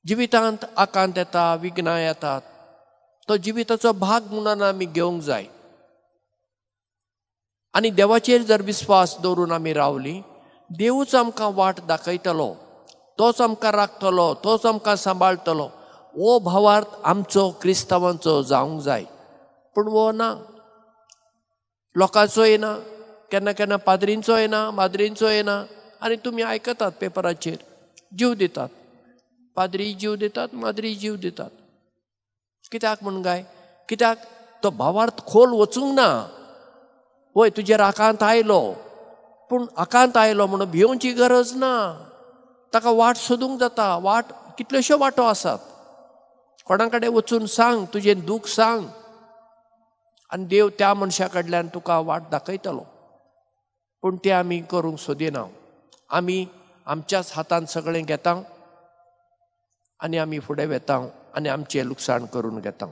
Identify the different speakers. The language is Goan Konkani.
Speaker 1: जिवितांत आकांत येता, विघ्नां येतात, तो जिविताचो भाग म्हणून आमी घेवंक जाय. आनी देवाचेर जर विस्वास दवरून आमी रावली, देवूच आमकां वाट दाखयतलो, तोच आमकां राखतलो, तोच आमकां सांबाळटलो. हो भावार्थ आमचो क्रिस्तांवांचो जावंक जाय. पूण हो ना, लोकांचोय ना, केन्ना केन्ना पाद्रींचोय ना, माद्रींचोय ना. आनी तुमी आयकतात पेपराचेर, जीव दितात, पाद्री जीव दितात, माद्री जीव दितात. कित्याक म्हूण काय? कित्याक तो भावार्थ खोल वचूंक ना. वय तुजेर आकांत आयलो, पूण आकांत आयलो म्हणून भिवची गरज ना. ताका वाट सोदूंक जाता. वाट कितल्योश्यो वाटो आसात. कोणा कडेन वचून सांग, तुजें दूख सांग, आनी देव त्या मनशा कडल्यान तुका वाट दाखयतलो. पूण तें आमी करूंक सोदिना. आमी आमच्याच हातान सगळें घेता आनी आमी फुडें वेता आनी आमचें लुकसाण करून घेता.